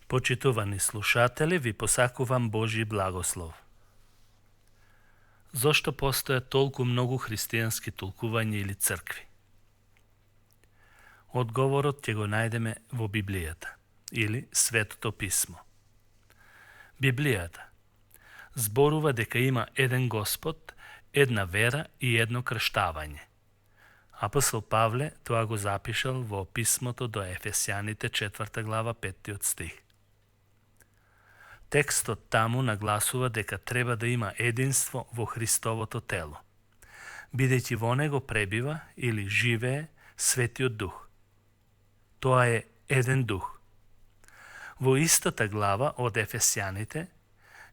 Почитувани слушатели, ви посакувам Божи благослов. Зошто постојат толку многу христијански толкувања или цркви? Одговорот ќе го најдеме во Библијата или Светото писмо. Библијата зборува дека има еден Господ, една вера и едно крштавање. Апостол Павле тоа го запишал во писмото до Ефесјаните 4 глава 5 стих. Текстот таму нагласува дека треба да има единство во Христовото тело, бидејќи во него пребива или живее Светиот Дух. Тоа е еден дух. Во истата глава од Ефесјаните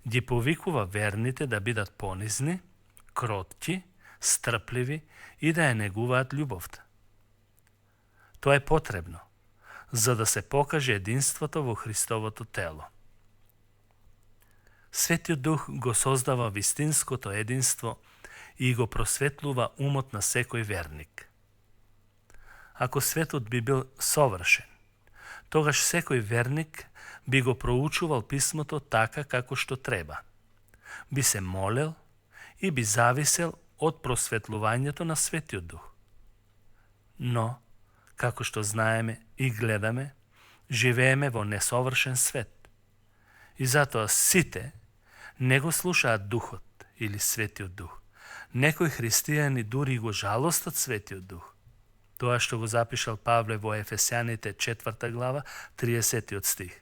ги повикува верните да бидат понизни, кротки, стрпливи и да ја негуваат љубовта. Тоа е потребно, за да се покаже единството во Христовото тело. Светиот Дух го создава вистинското единство и го просветлува умот на секој верник. Ако светот би бил совршен, тогаш секој верник би го проучувал писмото така како што треба, би се молел и би зависел од просветлувањето на Светиот Дух. Но, како што знаеме и гледаме, живееме во несовршен свет. И затоа сите не го слушаат Духот или Светиот Дух. Некои христијани дури го жалостат Светиот Дух. Тоа што го запишал Павле во Ефесјаните 4 глава 30 стих.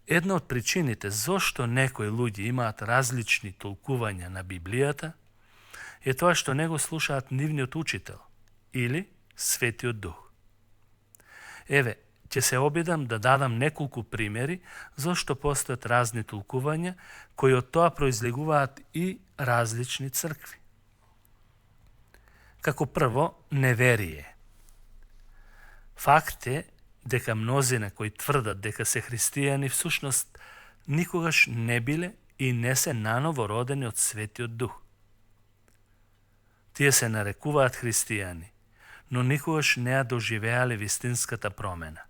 Една од причините зошто некои луѓе имаат различни толкувања на Библијата е тоа што не го слушаат нивниот учител или Светиот Дух. Еве, ќе се обидам да дадам неколку примери зошто постојат разни толкувања кои од тоа произлегуваат и различни цркви. Како прво, неверие. Факт е дека мнозина кои тврдат дека се христијани всушност никогаш не биле и не се наново родени од Светиот Дух. Тие се нарекуваат христијани, но никогаш не ја доживеале вистинската промена.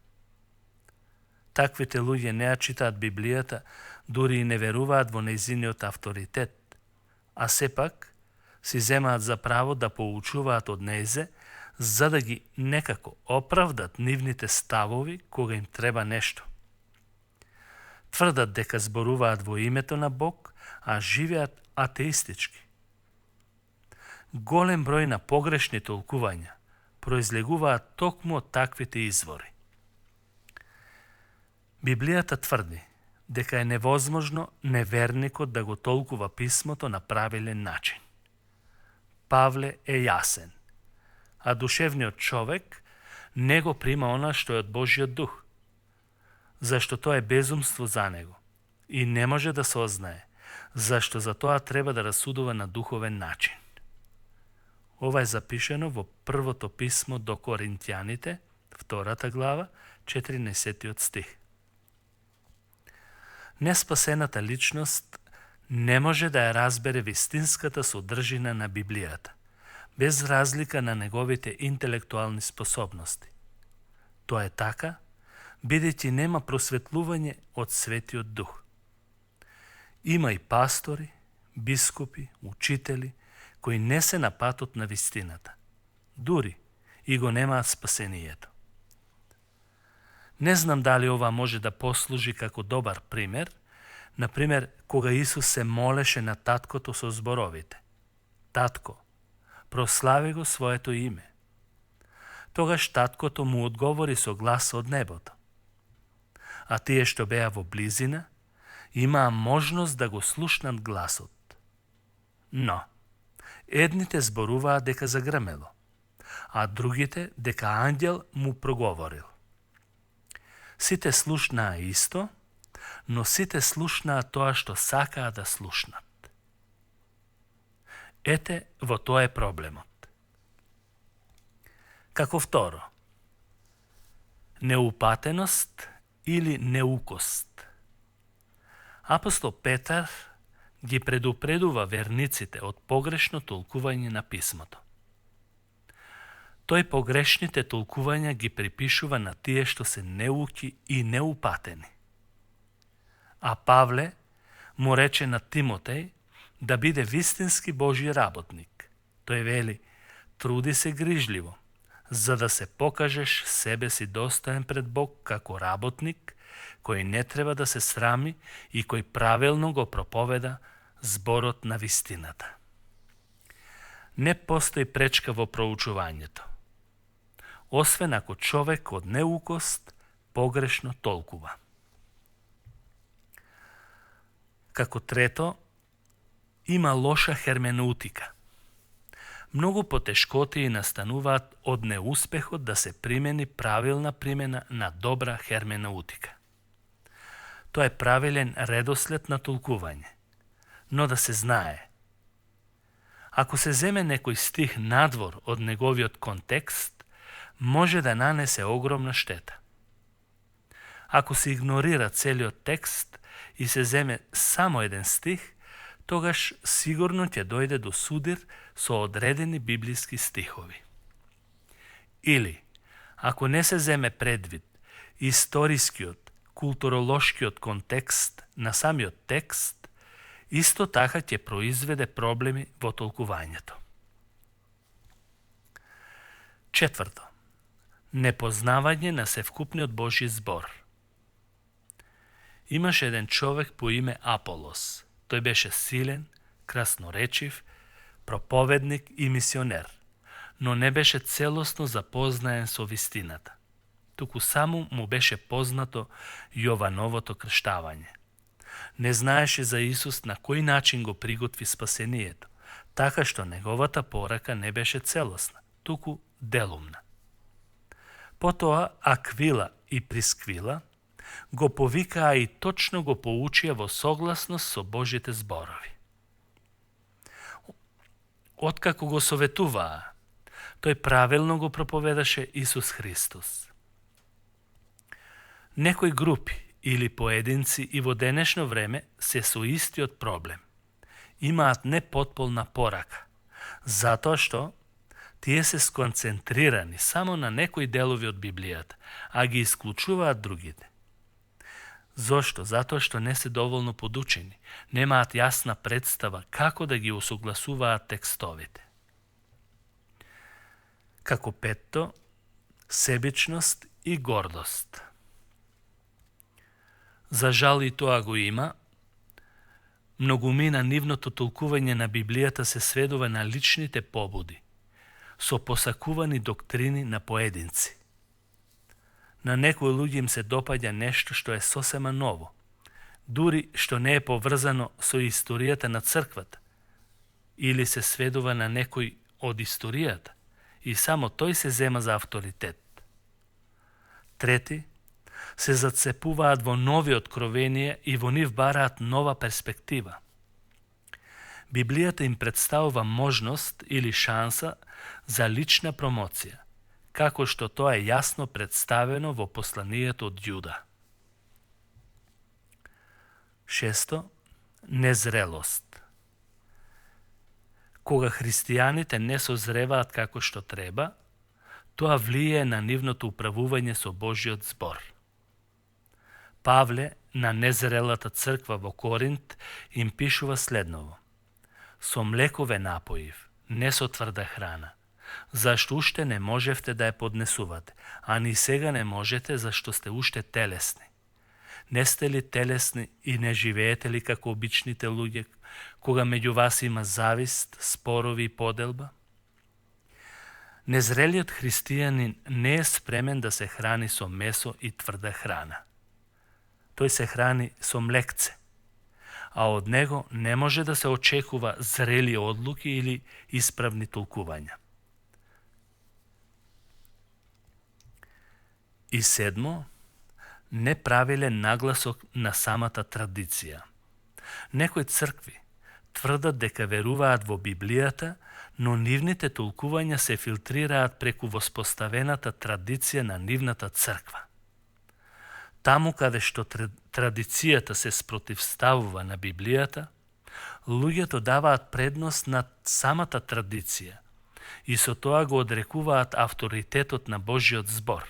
Таквите луѓе не ја читаат Библијата, дури и не веруваат во нејзиниот авторитет, а сепак си земаат за право да поучуваат од нејзе, за да ги некако оправдат нивните ставови кога им треба нешто. Тврдат дека зборуваат во името на Бог, а живеат атеистички. Голем број на погрешни толкувања произлегуваат токму од таквите извори. Библијата тврди дека е невозможно неверникот да го толкува писмото на правилен начин. Павле е јасен, а душевниот човек не го прима она што е од Божиот Дух, зашто тоа е безумство за него и не може да се ознае, зашто за тоа треба да расудува на духовен начин. Ова е запишено во првото писмо до Коринтијаните, 2 глава, 14 стих. Неспасената личност не може да ја разбере вистинската содржина на Библијата, без разлика на неговите интелектуални способности. Тоа е така, бидејќи нема просветлување од Светиот Дух. Има и пастори, бискупи, учители, кои не се на патот на вистината, дури и го немаат спасението. Не знам дали ова може да послужи како добар пример, например, кога Исус се молеше на таткото со зборовите: Татко, прослави го своето име. Тогаш таткото му одговори со глас од небото. А тие што беа во близина, имаа можност да го слушнат гласот. Но, едните зборуваа дека загрмело, а другите дека ангел му проговорил. Сите слушнаа исто, но сите слушнаа тоа што сакаа да слушнат. Ете, во тоа е проблемот. Како второ, неупатеност или неукост. Апостол Петар ги предупредува верниците од погрешно толкување на писмото. тој погрешните толкувања ги припишува на тие што се неуки и неупатени. А Павле му рече на Тимотеј да биде вистински Божи работник. Тој вели: труди се грижливо, за да се покажеш себе си достоен пред Бог како работник, кој не треба да се срами и кој правилно го проповеда зборот на вистината. Не постои пречка во проучувањето, освен ако човек од неукост погрешно толкува. Како трето, има лоша херменеутика. Многу потешкотии настануваат од неуспехот да се примени правилна примена на добра херменеутика. Тоа е правилен редослед на толкување, но да се знае. Ако се земе некој стих надвор од неговиот контекст, може да нанесе огромна штета. Ако се игнорира целиот текст и се земе само еден стих, тогаш сигурно ќе дојде до судир со одредени библиски стихови. Или, ако не се земе предвид историскиот, културолошкиот контекст на самиот текст, исто така ќе произведе проблеми во толкувањето. Четврто, непознавање на севкупниот Божји збор. Имаше еден човек по име Аполос. Тој беше силен, красноречив, проповедник и мисионер, но не беше целосно запознаен со вистината. Туку само му беше познато Јовановото крштавање. Не знаеше за Исус на кој начин го приготви спасението, така што неговата порака не беше целосна, туку делумна. Потоа Аквила и Присквила го повикаа и точно го поучија во согласност со Божите зборови. Откако го советуваа, тој правилно го проповедаше Исус Христос. Некои групи или поединци и во денешно време се со истиот проблем. Имаат непотполна порака, затоа што тие се сконцентрирани само на некои делови од Библијата, а ги исклучуваат другите. Зошто? Затоа што не се доволно подучени, немаат јасна представа како да ги усогласуваат текстовите. Како петто, себичност и гордост. За жал и тоа го има, многумина нивното толкување на Библијата се сведува на личните побуди, со посакувани доктрини на поединци. На некои луѓе им се допаѓа нешто што е сосема ново, дури што не е поврзано со историјата на црквата, или се сведува на некој од историјата, и само тој се зема за авторитет. Трети, се зацепуваат во нови откровенија и во нив бараат нова перспектива. Библијата им представува можност или шанса за лична промоција, како што тоа е јасно представено во посланието од Јуда. Шесто, незрелост. Кога христијаните не созреваат како што треба, тоа влијае на нивното управување со Божјиот збор. Павле на незрелата црква во Коринт им пишува следново: со млеко ве напоив, не со тврда храна, зашто уште не можевте да ја поднесувате, а ни сега не можете зашто сте уште телесни. Не сте ли телесни и не живеете ли како обичните луѓе, кога меѓу вас има завист, спорови и поделба? Незрелиот христијанин не е спремен да се храни со месо и тврда храна. Тој се храни со млекце, а од него не може да се очекува зрели одлуки или исправни толкувања. И седмо, неправилен нагласок на самата традиција. Некои цркви тврдат дека веруваат во Библијата, но нивните толкувања се филтрираат преку воспоставената традиција на нивната црква. Таму каде што традицијата се спротивставува на Библијата, луѓето даваат предност над самата традиција и со тоа го одрекуваат авторитетот на Божиот збор.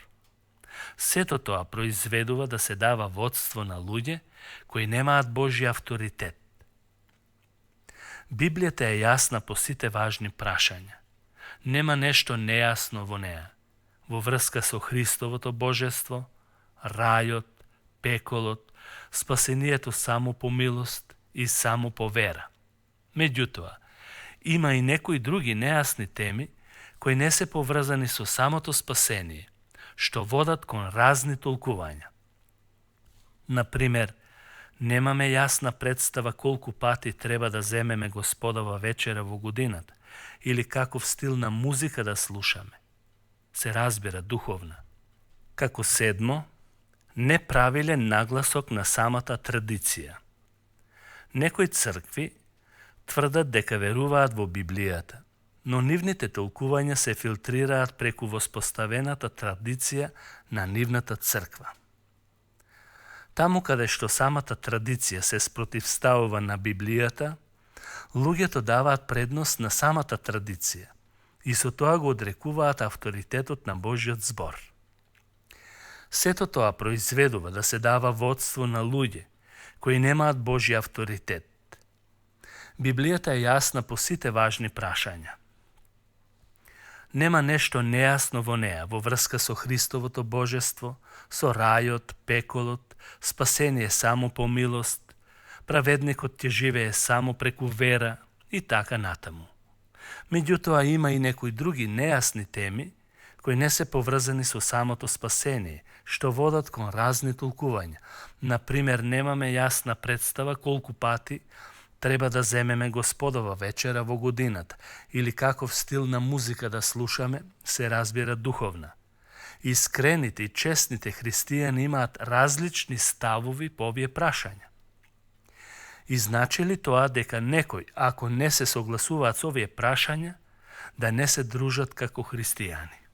Сето тоа произведува да се дава водство на луѓе кои немаат Божи авторитет. Библијата е јасна по сите важни прашања. Нема нешто нејасно во неа, во врска со Христовото божество, рајот, пеколот, спасението само по милост и само по вера. Меѓутоа, има и некои други нејасни теми кои не се поврзани со самото спасение, што водат кон разни толкувања. Например, немаме јасна представа колку пати треба да земеме Господова вечера во годината или каков стил на музика да слушаме. Се разбира духовна. Како седмо, неправилен нагласок на самата традиција. Некои цркви тврдат дека веруваат во Библијата, но нивните толкувања се филтрираат преку воспоставената традиција на нивната црква. Таму каде што самата традиција се спротивставува на Библијата, луѓето даваат предност на самата традиција и со тоа го одрекуваат авторитетот на Божиот збор. Сето тоа произведува да се дава водство на луѓе кои немаат Божи авторитет. Библијата е јасна по сите важни прашања. Нема нешто нејасно во неа во врска со Христовото божество, со рајот, пеколот, спасение само по милост, праведникот ќе живее само преку вера и така натаму. Меѓутоа има и некои други нејасни теми кои не се поврзани со самото спасение, што водат кон разни толкувања. Например, немаме јасна представа колку пати треба да земеме Господова вечера во годината или каков стил на музика да слушаме, се разбира духовна. Искрените и честните христијани имаат различни ставови по овие прашања. И значи ли тоа дека некој, ако не се согласуваат со овие прашања, да не се дружат како христијани?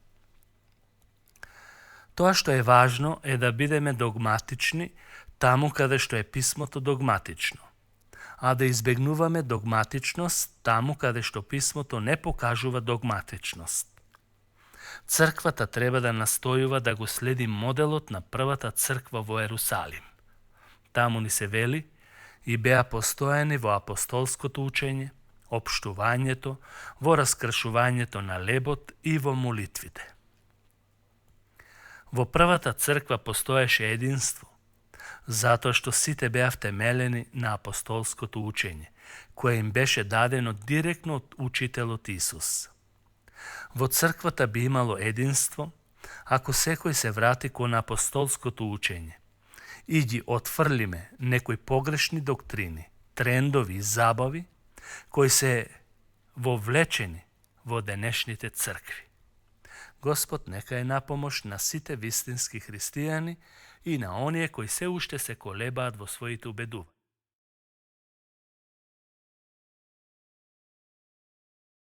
Тоа што е важно е да бидеме догматични таму каде што е писмото догматично, а да избегнуваме догматичност таму каде што писмото не покажува догматичност. Црквата треба да настојува да го следи моделот на првата црква во Ерусалим. Таму ни се вели и беа постојани во апостолското учење, општувањето, во раскршувањето на лебот и во молитвите. Во првата црква постоеше единство, затоа што сите беа втемелени на апостолското учење, кое им беше дадено директно од учителот Исус. Во црквата би имало единство, ако секој се врати кон апостолското учење и ги отфрлиме некои погрешни доктрини, трендови и забави, кои се вовлечени во денешните цркви. Господ нека е напомош на сите вистински христијани и на оние кои се уште се колебаат во своите убедувања.